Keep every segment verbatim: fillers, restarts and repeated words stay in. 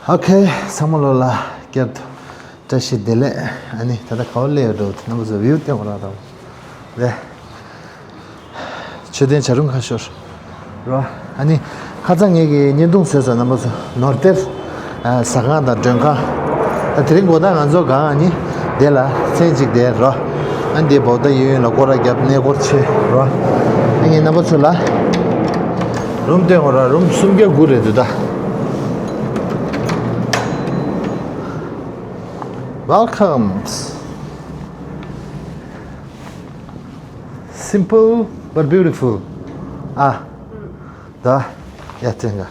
ཨོ་ཁེ། ཚང་མ་ལོ་ལ་བསྐྱར་དུ་བཀྲ་ཤིས་བདེ་ལེགས། ཨ་ནི་ད་ལྟ་ག་བ་སླེབས་ཡོད་འགྲོ། རྣམ་པ་ཚོ་བིའུ་སྟོན་རོགས་གནང་། རེད། མཆོད་རྟེན་བྱ་རུང་ཁ་ཤོར་རོ། ཨ་ནི་ཁ་སང་ངེད་ཀྱི་བརྙན་ཐུང་བཟོས་སོང་། རྣམ་པ་ཚོ་ནོར་གཏེར་ཟ་ཁང་དང་མགྲོན་ཁང་། ད་དེ་རིང་དགོང་དག་ང་ཚོ་གང་ཨ་ནི་དེ་ལ་མཚན་གཅིག་དེ་རོ། ཨ་ནི་དེ་བོ་ད་གཡས་གཡོན་ལ་སྐོར་ར་བརྒྱབ། གནས་སྐོར་བྱེད་རོ། ཨ་ངས་རྣམ་པ་ཚོ་ལ་རུམ་སྟོན་དགོས་ར། རུམ་སུམ་བརྒྱ་དགུ་རེད་འདུག་ད། Welcome. Simple but beautiful. ཨ། ད། ཡ་ཅན་ག་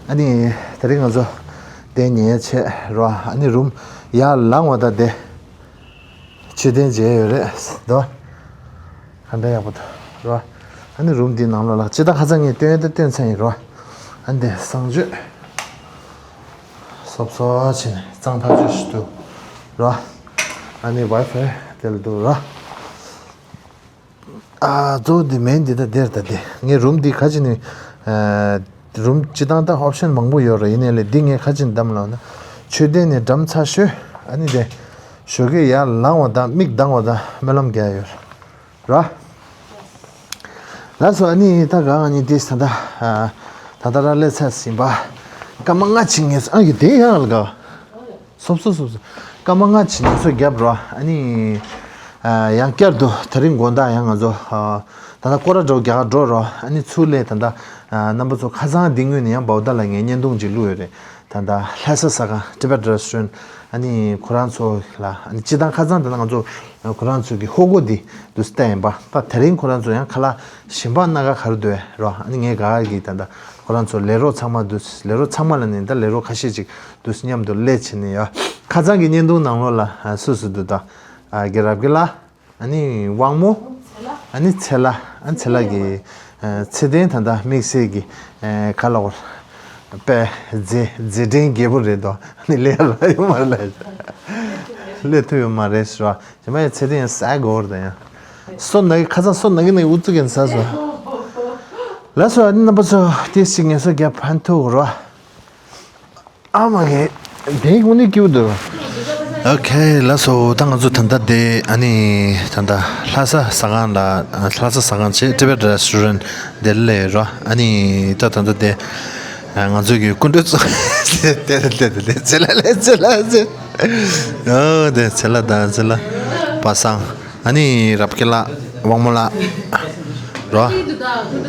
ཨ་ནི་དེ་རིང་ང་ཚོ་དེ་ཉལ་ཆས་རོ། ཨ་ནི་རུམ་ཡར་ལངས་བ་ད་དེ། མཆོད་རྟེན་མཇལ་ཡོད་རེད་དོ། ག་འདྲ་ཡག་པོ་འདུག་རོ། ཨ་ནི་རུམ་འདིའི་ནང་ལོགས་ལ་ཅི་ད་ཁ་སང་ངས་སྟོན་ཡ་ད་སྟོན་ཚར་ཡིན་རོ། ཨ་ནི་དེ་གསང་སྤྱོད་སོབ་སོབ་བྱས་ནས་གཙང་ཐག་ཆོད་ཞིག་འདུག་རོ། ཨ་ནི་ཝའི་ཕའི་དེ་ལ་འདུག་རོ། ཨ་གཙོ་བོ་འདི་མེན་འདི་ད་དེར་ད་དེ་ངའི་རུམ་འདི་ཁ་ཅིག་ནི། ཨ་རུམ་སྤྱི་བཏང་ད་ཨོབ་ཤན་མང་པོ་ཡོད་རེད། ཡིན་ནའི་ལས་འདི་ངས་ཁ་ཅིག་ནི་བདམས་ལབ་ན། མཆོད་རྟེན་ནས་འགྲམ་ཚ་ཤོས། ཨ་ནི་དེ་ཞོགས་ཀས་ཡར་ལངས་བ་དང་མིག་གདངས་བ་དང་སྨོན་ལམ་རྒྱག་ཡོད་ར། ལགས་སོ། ཨ་ནི་ད་ག་ང་གཉིས་དེ་ད་ད་ད་ད་ར་སླེབས་ཚར་ཟིན་པ། སྐར་མ་ལྔ་ཕྱིན་ངེས་སོང་། ཨ་ཡོ་དེ་ཡང་ལ་ག་སོབ་སོབ་སོབ་སོབ། སྐར་མ་ལྔ་ཕྱིན་ངེས་སོ་རྒྱབ་རོ། ཨ་ནི་ཨ་ཡང་བསྐྱར་དུ་དེ་རིང་དགོང་དག་ཡང་ང་ཚོ་ཨ་ད་ལྟ་སྐོར་ར་འགྲོ་རྒྱག་འགྲོ་རོ། ཨ་ནི་ཚུར་ལས་ད་ལྟ་ཨ་རྣམ་པ་ཚོ་ཁ་སང་འདི་སྔོན་ནས་ཡང་བའོ་ད་ལ་ངས་བརྙན་ཐུང་ཅིག་བླུགས་ཡོད་རེད། ད་ལྟ་ལྷ་ས་ཟ་ཁང་Tibet Restaurant། ཨ་ནི་ཁོ་རང་ཚོ་ལ་ཨ་ནི་སྤྱི་བཏང་ཁ་སང་ད་ལྟ་ང་ཚོ་ཁོ་རང་ཚོ་གི་ཧོ་གོ་འདི་འདུག་སྟེ་ཡིན་པ། ད་དེ་རིང་ཁོ་རང་ཚོ་ཡང་ཁ་ལག་གཞན་པ་སྣ་ཁ་ག་རེ་འདུག་རོ། ཨ་ནི་ངས་ག་གི་ད་ལྟ་ཁོ་རང་ཚོ་ལས་རོགས་ཚང་མ་འདུག་ལས་རོགས་ཚང་མ་ལ་ནི་ད་ལས་རོགས་ཁ་ཤས་ཅིག་འདུག་མཉམ་དུ་སླེབས་བྱས་ནས་ཡ། ཁ་སང་གི་བརྙན་ཐུང་ནང་ལོགས་ལ་སུ་སུ་འདུག་ད་ཨ་རྒན་རབ་རྒན་ལགས། ཨ་ནི་དབང་མོ། ཨ་ནི་ཚེ་ལ། ཨ་ཚེ་ལ་གི་ཚེ་བརྟན་ད་ལྟ་དམིགས་བསལ་གྱི་ཁ་ལག་དཔེ་མཛེས་མཛེས་སྤྲིན་རྒྱས་པོ་རེད་དོ། ཨ་ནི་ལས་ལ་ཡོད་མ་རེད་ལ། ལས་ཐུབ་ཡོད་མ་རེད་ཟེར་བ། ཇི་མ་ཡ་ཚེ་བརྟན་ཡང་ཟ་དགོས་རེད་ད་ཡང་། སོ་ན་གི་ཁ་སང་སོ་ན་གི་ནི་ཨུ་ཚུགས་ཀྱིན་ཟ་སོ། ལགས་སོ། ཨ་ནི་རྣམ་པ་ཚོ་ཏིས་ཅིག་ངལ་གསོ་རྒྱབ་ཕན་ཐོགས་རོ། ཨ་མ་གི་དེའི་དངོས་གནས་སྐྱིད་པོ་འདུག་ཨོ་ཁེ། ལགས་སོ། ད་ང་ཚོ་ད་ལྟ་དེ་ཨ་ནི་ད་ལྟ་ལྷ་ས་ཟ་ཁང་ལ། ལྷ་ས་ཟ་ཁང་བྱས་Tibet Restaurant་དེ་ལ་སླེབས་རོ། ཨ་ནི་ད་ད་ལྟ་དེ་ང་ཚོ་གི་སྐུ་མགྲོན་ཚོ་དེ་དེ་དེ་དེ་ཚེ་ལ་ལས་ཚེ་ལ་ཚེ། ཨོ་དེ་ཚེ་ལ་ད་ཚེ་ལ་པ་སངས། ཨ་ནི་རབ་རྒན་ལགས། དབང་མོ་ལགས། རོ།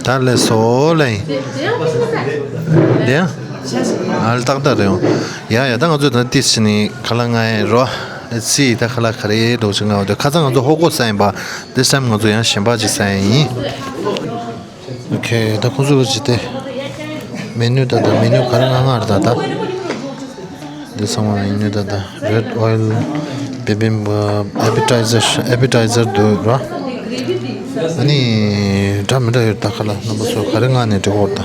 ད་ལས་སོ་ལས། དེ་ཡང་། ཨ་ལ་ཏག་ཏག་རེད་འོང་། ཡ་ཡ། ད་ང་ཚོ་ད་ཏིས་ནི་ཁ་ལག་ང་ཡིན་རོ། ཨེ་ཙི་ད་ཁ་ལག་ག་རེ་འགྲོ་ཆེ་ང་འོ་དེ་ཁ་སང་ང་ཚོ་ཧོ་གོ་ཟ་ཡིན་པ། This time་ང་ཚོ་ཡང་གཞན་པ་ཅིག་ཟ་ཡིན། ཨོ་ཁེ། ད་ཁོང་ཚོ་གི་ཅི་སྟེ། མེ་ནུ་ད་ད་མེ་ནུ་ག་རེ་ང་ང་རེད་ད་ད། འདི་ཚང་མ་ཡིན་ནི་ད་ལྟ་Red Oil Bibimbap Appetizer Appetizer་འདུག་ར། ཨ་ནི་འདྲ་མི་འདྲ་ཡོད་ད། ཁ་ལག་རྣམ་པ་ཚོ་ག་རེ་མངགས་ནས་འགྲོ་དགོས་ད།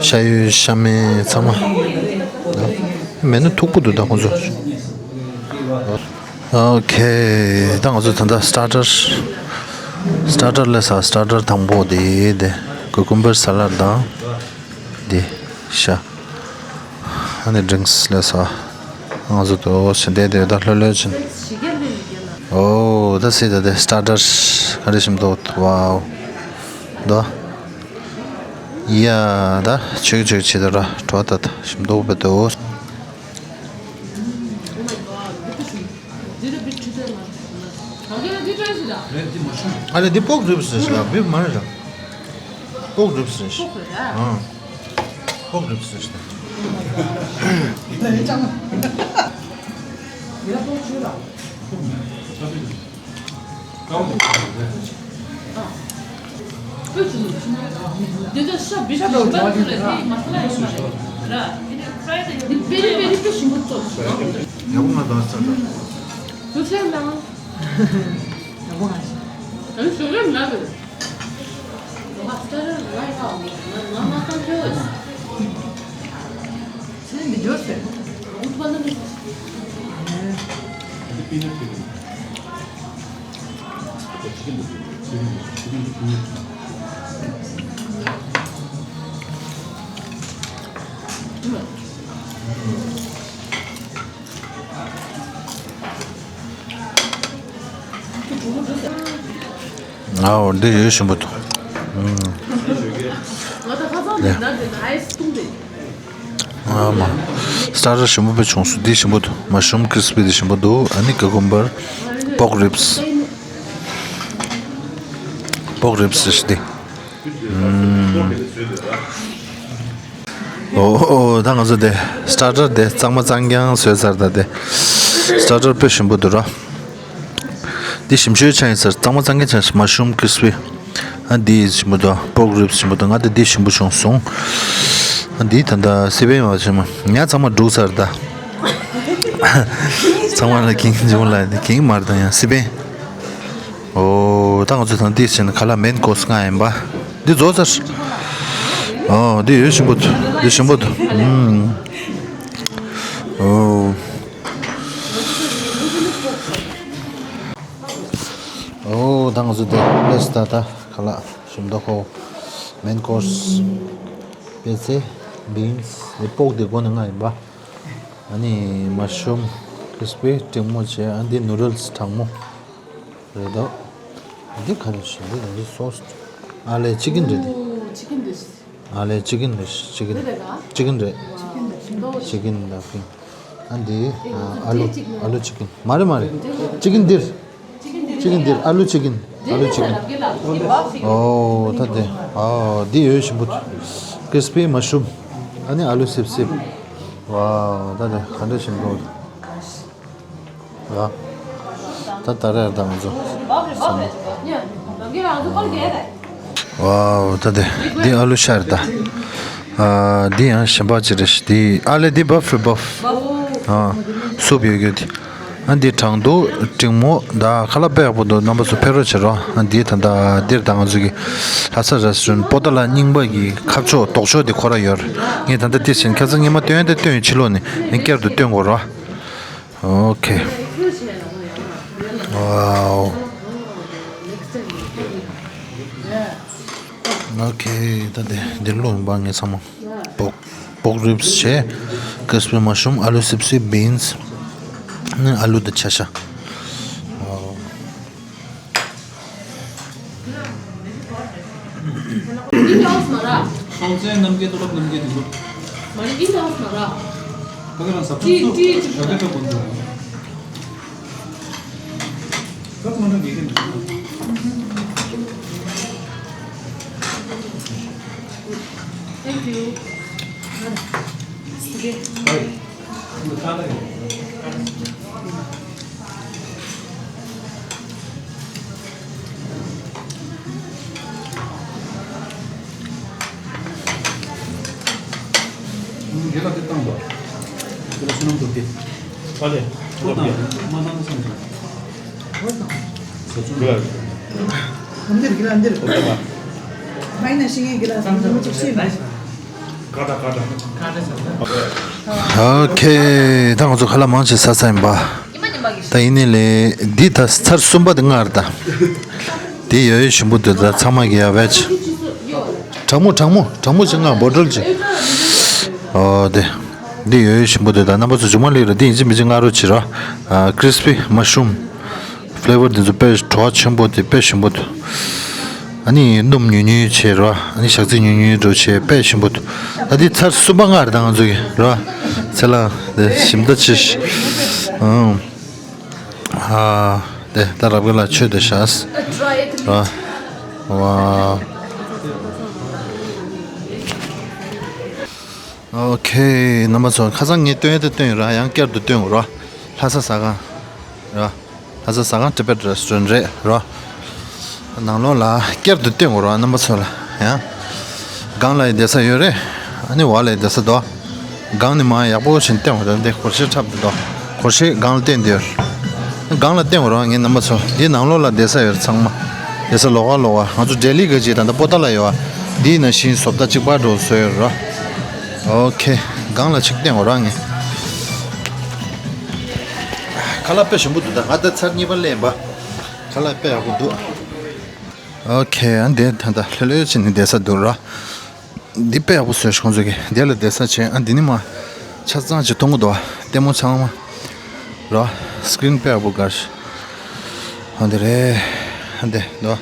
ཤ་ཡོད་ཤ་མེད་ཚང་མ། མེད་ན་མཐུག་པོ་འདུག་ད་ཁོང་ཚོ། ཨོ་ཁེ། ད་ང་ཚོ་ད་ལྟ་Starter Starter་ལ་ཟ། Starter་དང་པོ་དེ་དེ་Cucumber Salad་དང་། འདི་ཤ། ཨ་ནི་drinks་ལས་ས། ང་ཚོ་དོ་ཞིན་དེ་དེ་ད་ལྷོད་ལྷོད་ཕྱིན། ཨོ་ད་སི་ད་དེ་starter་ག་རེ་ཞིམ་དོ། ཝའོ། དོ། ཡ་ད་ཆུག་ཆུག་ཆི་དོ་ར་བྲོ་ད་ད་ཞིམ་དོ་བེ་དོ། ཨ་ལེ་འདི་pork ribs་རེད་ཤག beef་མ་རེད་ཤག pork ribs་རེད་ཤག་ཨ། pork ribs་རེད་ཤག་འདི་ཚོ་ཤ་བི་ཤ་བི་ཤ་བི་ཤ་ལ་དེ་མ་སི་ལ་ཡོད་མ་རེད་ར། དེ་ནས་fried་དེ་པེ་རི་པེ་རི་པེ་ཞིམ་པོ་བཙོ། ཡག་པོ་མ་འདུག་ས་ད། བུ་ཚེ་ལ། ཡག་པོ་མ་ཞིག་ཨ་ནི་ཞོགས་ཀས་ལ་བས། ང་ས་ར་ལ་ཡག་ང་ང་ང་ཁང་ཁྱོད། ཚེ་མི་འབྱོར་ཟེར། ཨུ་ཐུ་བ་ན་མི། ཨའོ། འདི་ཡོད་ཞིམ་པོ་འདུག་ཨ་མ། སི་ཊར་ཊར་ཞིམ་པོ་དཔེ་བྱུང་སོང་། འདི་ཞིམ་པོ་འདུག་མ་ཤུམ་ཀི་རི་སི་པི་འདི་ཞིམ་པོ་འདུག་ཨ་ནི་ཀ་ཀུམ་བར་པོག་རིབ་སི། པོག་རིབ་སི་ཞིག་འདི། ཨོ་ཨོ། ད་ང་ཚོ་དེ་སི་ཊར་ཊར་དེ་གཙང་མ་གཙང་རྐྱང་བཟོས་ཚར། ད་དེ་སི་ཊར་ཊར་དཔེ་ཞིམ་པོ་འདུག་ར། འདི་ཞིམ་ཤོས་ཆགས་ཡིན་ཟེར། གཙང་མ་གཙང་རྐྱང་ཆགས། མ་ཤུམ་ཀི་རི་སི་པི། ཨ་འདི་ཞིམ་པོ་འདུག་པོག་རིབ་སི་ཞིམ་པོ་འདུག་ང་དེ་འདི་ཞིམ་པོ་བྱུང་སོང་། ཨ་འདི་ད་ལྟ་སི་པན་མ་ཆེ་མ་ཉ་ཚང་མ་འགྲུག་ཚར་ད། ཚང་མ་ལ་གིང་འཇུག་ལ་གིང་མར་དང་ཡང་སི་པན། ཨོ། ད་ང་ཚོ་དང་འདི་བྱས་ན་ཁ་ལག་མེན་ཀོ་སི་ལྔ་ཡིན་པ། འདི་རྫོགས་ཚར། ཨོ། འདི་ཡོད་ཞིམ་པོ་འདུག་འདི་ཞིམ་པོ་འདུག་ཨུམ། ཨོ། ཨོ། ད་ང་ཚོ་འདི་ལས་ད་ད་ཁ་ལག་ཞིམ་མདོག་ཁོ། མེན་ཀོ་སི། པད་ཚལ། བིན་སི། འདི་པོག་འདི་སྒོ་ནས་ལྔ་ཡིན་པ། ཨ་ནི་མ་ཤུམ་ཀི་རི་སི་པི་ཀྲིང་མོ་བྱས། ཨ་འདི་ནུ་ཌལ་སི་གྲང་མོ་རེད་དོ། འདི་ག་རེ་ཞིག་འདི་ནི་སོ་སི། ཨ་ལེ་ཅི་ཀིན་རེད་འདི། ཨོ། ཅི་ཀིན་རེད། ཨ་ལེ་ཅི་ཀིན་རེད། ཅི་ཀིན། འདི་རེད་ག་ཅི་ཀིན་རེད། ཅི་ཀིན་རེད། ཅི་ཀིན་དང་ཕིང་། ཨ་འདི་ཨ་ལུ། ཨ་ལུ་ཅི་ཀིན། མ་རེད་མ་རེད། ཅི་ཀིན་འདིར། ཅི་ཀིན་འདིར། ཨ་ལུ་ཅི་ཀིན། ཨ་ལུ་ཅི་ཀིན། ཨོ་ད་དེ། ཨོ་འདི་ཡོད་ཞིམ་པོ། ཀི་རི་སི་པི་མ་ཤུམ། ཨ་ནི་ཨ་ལུ་སིབ་སིབ། ཝའོ་ད་དེ་ག་འདྲ་ཞིམ་པོ། ཝའོ། ད་ད་རེད་ད་ང་ཚོ། ཝའོ་ད་དེ་འདི་ཨ་ལུ་ཤར་ད། ཨ་འདི་ཡང་ཞིམ་པ་ཅིག་རེད། འདི་ཨ་ལེ་འདི་བབ་རེད་བབ། ཨ་སུབ་ཡོད་ཡོད་དེ། ཨ་འདི་གྲང་འདུག་ཀྲིང་མོ་ད་ཁ་ལག་དཔེ་ཡག་པོ་འདུག་རྣམ་པ་ཚོ་ཕེབས་རོགས་བྱེད་རོགས། ཨ་འདི་ད་ད་འདིར་ད་ང་ཚོ་གི་ལྷ་ས་རེ་སི་ཊོ་རན་པོ་ཏཱ་ལ་རྙིང་པ་གི་ཁ་ཕྱོགས་ལྡོག་ཕྱོགས་དེ་ཁོ་ར་ཡོད་རེད། ངས་ད་ལྟ་འདིར་ཕྱིན་ཁ་སང་ཉི་མ་སྟོན་དེ་སྟོན་ཕྱི་ལོགས་ནས་ངས་བསྐྱར་དུ་སྟོན་དགོས་རོགས། ཨོ་ཁེ། ཝའོ། ཨོ་ཁེ། ད་དེ་འདིར་ལོག་ཡིན་པ་ངས་ཚང་མ་པོག་པོག་རིབ་སི་བྱས། ཀི་རི་སི་པི་མ་ཤུམ། ཨ་ལུ་སིབ་སིབ། བིན་སི། ཨ་ལུ་དང་ཆ་ཤ། ཨོ། སྲོང་བཙན་རྣམ་རྒྱལ་སྟོབས་རབ་རྣམ་རྒྱལ་དེ་ཚོ། མ་རེད། ཨིན་ཏང་མ་ར། ཕ་གི་རང་ཟབ་ཏྲི་ཏྲི་ཏྲི་ཞྭ་སྒབ་པ་དགོན་དུ། སྐབས་མ་འགྲོ་དགེ་རྒན། Thank you. Okay. ཨོ་ཁེ། ད་ང་ཚོ་ཁ་ལག་མང་ཆེ་ཟ་ས་ཡིན་པ། ད་ཡིན་ནི་ལས་འདི་ད་ཚར་གསུམ་པ་དེ་སྔར་ད། དེ་ཡོད་ཡོད་ཞིམ་པོ་འདུག་ད་ཚང་མ་གི་ཡ་བེད། གྲང་མོ་གྲང་མོ་གྲང་མོ་ཅིག་ང་བོ་ཊལ་ཅིག་ཨོ་དེ། འདི་ཡོད་ཡོད་ཞིམ་པོ་འདུག་ད་རྣམ་པ་ཚོ་མཇུག་མ་ལེགས་ར། འདི་ཡིན་གཅིག་མིན་གཅིག་མངགས་རོགས་བྱེད་རོགས། ཨ་ཀི་རི་སི་པི་མ་ཤུམ། ཕི་ལེ་ཝར་འདི་ཚོ་དཔེ་བྲོ་བ་ཆེན་པོ་དེ་དཔེ་ཞིམ་པོ་འདུག་ཨ་ནི་སྣུམ་ཉུང་ཉུང་བྱས་རོ། ཨ་ནི་ཞག་ཚི་ཉུང་ཉུང་འགྲོ་བྱས་དཔེ་ཞིམ་པོ་འདུག་ད་འདི་ཚར་གསུམ་པ་སྔར་ད་ང་ཚོ་གི་རོ། ཚེ་ལ་དེ་ཞིམ་ད་ཆེ་ཤི། ཨང་། ཨ་དེ་ད་རབ་གི་ལ་ཆོས་དེ་ཤ་སི། རོ། ཝའོ། ཨོ་ཁེ། རྣམ་པ་ཚོ་ཁ་སང་ངས་སྟོན་ཡ་དེ་སྟོན་ཡོད་ར། ཡང་བསྐྱར་དུ་སྟོན་དགོས་ར། ལྷ་ས་ཟ་ཁང་། ར། ལྷ་ས་ཟ་ཁང་ཊི་བེཊ་རེ་སི་ཊོ་རེན་ཊི་རེད་ར། ནང་ལོགས་ལ་བསྐྱར་དུ་སྟོན་དགོས་ར་རྣམ་པ་ཚོ་ལ། ཡང་། སྒང་ལ་ཡི་བསྡད་ས་ཡོད་རེད། ཨ་ནི་འོག་ལ་ཡི་བསྡད་ས་དོ། སྒང་ནི་མ་ཡག་པོ་བྱིན་བསྟན་དགོས་ར། འདི་སྒོར་གཞས་འཁྲབ་འདི་དོ། སྒོར་གཞས་སྒང་ལ་བསྟན་འདི་ཡོད། སྒང་ལ་བསྟན་དགོས་ར་ངའི་རྣམ་པ་ཚོ། འདི་ནང་ལོགས་ལ་བསྡད་ས་ཡོད་རེད་ཚང་མ། བསྡད་ས་ལོགས་ཀ་ལོགས་ཀ་ང་ཚོ་ལྡི་ལི་ག་ཅིག་ད་ལྟ་པོ་ཏཱ་ལ་ཡོད་པ། འདི་ནང་བཞིན་བཟོ་ལྟ་གཅིག་པ་འགྲོ་བཟོས་ཡོད་ར། ཨོ་ཁེ། སྒང་ལ་ཅིག་བསྟན་དགོས་ར་ངས། ཁ་ལག་དཔེ་ཞིམ་པོ་འདུག་ད་ང་ད་ཚར་གཉིས་པ་ལེན་པ། ཁ་ལག་དཔེ་ཡག་པོ་འདུག་ཨོ་ཁེ། ཨ་འདི་ད་ལྟ་ལྷོད་ལྷོད་བྱས་ནས་བསྡད་ས་འདུག་ར། འདི་དཔེ་ཡག་པོ་བཟོས་ཤག་ཁོང་ཚོ་གིས། འདི་ལ་བསྡད་ས་བྱས། ཨ་འདི་ནི་མ། ཆ་ཚང་ཅིག་མཐོང་གི་འདུག་ལྟད་མོ་ཚང་མ་རོ། སི་ཀི་རིན་དཔེ་ཡག་པོ་དགའ་ཤི། ཨ་འདི་རེད། ཨ་འདི་འདུག་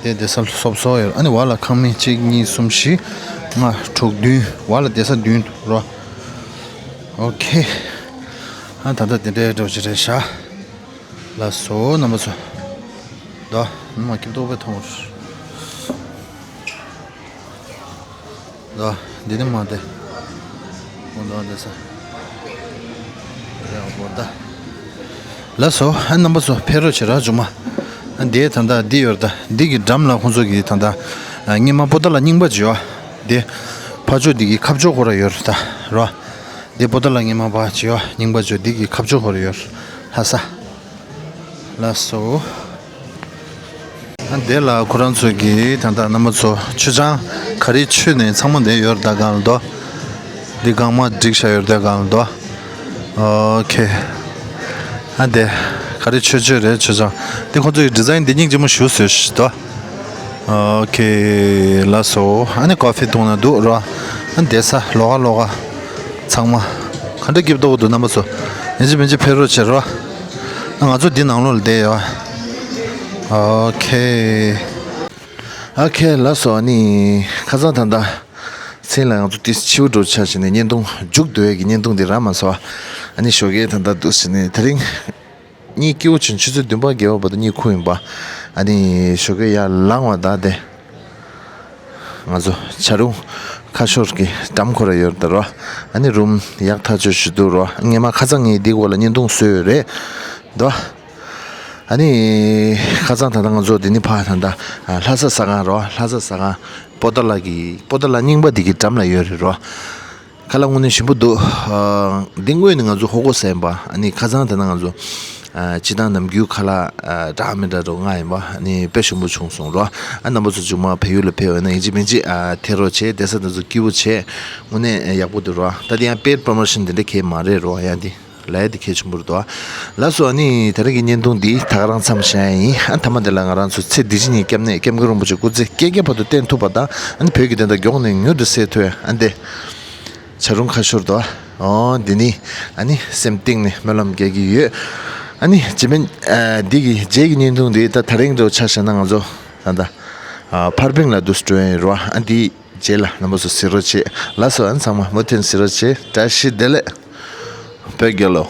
དེ་བསྡད་ས་སོབ་སོབ་ཡོད། ཨ་ནི་བར་ལ་ཁང་མིག་གཅིག་གཉིས་གསུམ་བཞི་ལྔ་དྲུག་བདུན། བར་ལ་བསྡད་ས་བདུན་འདུག་རོ། ཨོ་ཁེ། ཨ་ད་ལྟ་དེ་འདྲའི་འགྲོ་ཅི་རེད་ཤག་ལགས་སོ་རྣམ་པ་ཚོ། འདུག་མ་སྐྱིད་ཏོག་པའི་མཐོང་། ལ། འདི་ནི་མ་དེ། ཁོང་ཚོ་འདི་ས། ཡག་པོ་ད། ལགས་སོ། ཨ་རྣམ་པ་ཚོ་ཕེབས་རོགས་བྱེད་ར་ཇུ་མ། ཨ་འདི་ད་ལྟ་འདི་ཡོད་ད། འདི་གི་འགྲམ་ལ་ཁོང་ཚོ་གི་ད་ལྟ། ཨ་སྔོན་མ་པོ་ཏཱ་ལ་རྙིང་པ་ཅིག་ཡོད། འདི། ཕ་ཇོ་འདི་གི་ཁ་ཕྱོགས་ཁོ་ར་ཡོད་ད་ར། འདི་པོ་ཏཱ་ལ་སྔོན་མ་པ་ཅིག་ཡོད། རྙིང་པ་ཅིག་འདི་གི་ཁ་ཕྱོགས་ཁོ་ར་ཡོད། ལྷ་ས། ལགས་སོ། ཨ་འདི་ལ་ཁོ་རང་ཚོ་གི་ད་ལྟ་རྣམ་པ་ཚོ་མཆོད་ཆང་ག་རེ་མཆོད་ནས་ཚང་མ་འདི་ཡོད་ད་གང་ལ་དོ། འདི་གང་མ་བསྒྲིགས་བཞག་ཡོད་ད་གང་ལ་དོ། ཨོ་ཁེ། ཨ་འདི་ག་རེ་མཆོད་མཆོད་རེད་མཆོད་ཆང་། འདི་ཁོ་ཚོ་གི་ཌི་ཛའིན་འདི་སྙིང་རྗེ་མོ་ཞུ་ཟེར་ཞིག་དོ། ཨོ་ཁེ། ལགས་སོ། ཨ་ནི་ཀོ་ཕི་འཐུང་ན་འདུག་རོ། ཨ་འདི་ས་ལོགས་ཀ་ལོགས་ཀ་ཚང་མ་ག་འདྲ་སྐྱིད་པོ་འདུག་རྣམ་པ་ཚོ། ཡིན་གཅིག་མིན་གཅིག་ཕེབས་རོགས་བྱེད་རོ། ང་ཚོ་འདི་ནང་ལོགས་ལ་བསྡད་ཡོད། ཨོ་ཁེ། ཨོ་ཁེ་ལགས་སོ། ཨ་ནི་ཁ་སང་ད་ལྟ་མཚན་ལ་ང་ཚོ་ཏིས་ཕྱི་པོ་འགྲོ་ཆ་བྱས་ནས་བརྙན་ཐུང་མཇུག་བསྡུ་ཡས་ཀྱི་བརྙན་ཐུང་འདི་རག་མ་སོང་། ཨ་ནི་ཞོགས་ཀས་ད་ལྟ་འདུག་བྱས་ནས་དེ་རིང་གཉིད་སྐྱིད་པོ་བྱུང་། ཆུ་ཚོད་བདུན་པ་བརྒྱད་པ་བར་དུ་གཉིད་ཁུག་ཡིན་པ། ཨ་ནི་ཞོགས་ཀས་ཡར་ལངས་པ་ད་དེ། ང་ཚོ་བྱ་རུང་ཁ་ཤོར་གྱི་འགྲམ་ཁོ་ར་ཡོད་ད་རོ། ཨ་ནི་རུམ་ཡག་ཐག་ཆོད་ཞུ་འདུག་རོ། ངས་མ་ཁ་སང་ངས་འདི་སྐོར་ལ་བརྙན་ཐུང་བཟོས་ཡོད་རེད་དོ། ཨ་ནི་ཁ་སང་ད་ལྟ་ང་ཚོ་འདི་ནི་ཕ་ད་ལྟ་ལྷ་ས་ཟ་ཁང་རོ། ལྷ་ས་ཟ་ཁང་པོ་ཏཱ་ལ་གི་པོ་ཏཱ་ལ་རྙིང་པ་འདི་གི་འགྲམ་ལ་ཡོད་རེད་རོ། ཁ་ལག་དངོས་གནས་ཞིམ་པོ་འདུག་ཨ་འདི་དངོས་ནས་ང་ཚོ་ཧོ་གོ་ཟ་ཡིན་པ། ཨ་ནི་ཁ་སང་དེ་ན་ང་ཚོ་ཨ་སྤྱི་བཏང་ནམ་རྒྱུན་ཁ་ལག་ཨ་འདྲ་མི་འདྲ་རོ་ང་ཡིན་པ། ཨ་ནི་དཔེ་ཞིམ་པོ་བྱུང་སོང་རོ། ཨ་རྣམ་པ་ཚོ་མཇུག་མ་བལ་ཡུལ་ལ་ཕེབས་ཡོད་ན་ཡིན་གཅིག་མིན་གཅིག་ཨ་ཐེ་རོ་བྱེད། བསྡད་ས་དེ་ཚོ་སྐྱིད་པོ་བྱེད། དངོས་གནས་ཡག་པོ་འདུག་རོ། ད་དེ་ཡང་པེ་ཌི་པོ་རོ་མོ་ཤོན་དེ་འདྲ་གས་མ་རེད་རོ། ཡང་དེ་ལས་དེ་གལ་ཆེན་པོ་རེད་དོ། ལགས་སོ། ཨ་ནི་ད་རེས་ཀྱི་བརྙན་ཐུང་འདི་ད་ག་རང་མཚམས་བཞག་ཡིན། ཨ་མཐའ་མ་དེ་ལ་ང་རང་ཚོ་ཚེ་འདི་ཕྱི་གཉིས་སྐྱབས་གནས་སྐྱབས་མགོན་རིན་པོ་ཆེ་སྐུ་ཚེ་བསྐལ་བརྒྱའི་བར་དུ་བརྟན་ཐུབ་པ་དང་། ཨ་ནི་བོད་ཀྱི་བདེན་མཐའ་མགྱོགས་ནས་མྱུར་དུ་གསལ་ཐུབ། ཨ་འདི། བྱ་རུང་ཁ་ཤོར་དོ། ཨོ་འདི་ནི་ཨ་ནི་སེམས་གཏིང་ནས་སྨོན་ལམ་རྒྱག་གི་ཡོད། ཨ་ནི་རྗེས་མའི་ཨ་འདི་གི་རྗེས་ཀྱི་བརྙན་ཐུང་འདི་ད་ད་རིང་འདྲ་བོ་ཆ་བཞག་ན་ང་ཚོ་ད་ལྟ་ཨ་ཕར་ཕིང་ལ་འདུག་སེ་འགྲོ་ཡིན་རོ། ཨ་འདི་རྗེས་ལ་རྣམ་པ་ཚོ་གཟིགས་རོགས་བྱེད། ལགས་སོ། ཨ་ནི་ཚང་མ་མུ་མཐུད་གཟིགས་རོགས་བྱེད། བཀྲ་ཤིས་བདེ་ལེགས། བོད་རྒྱལ་ལོ།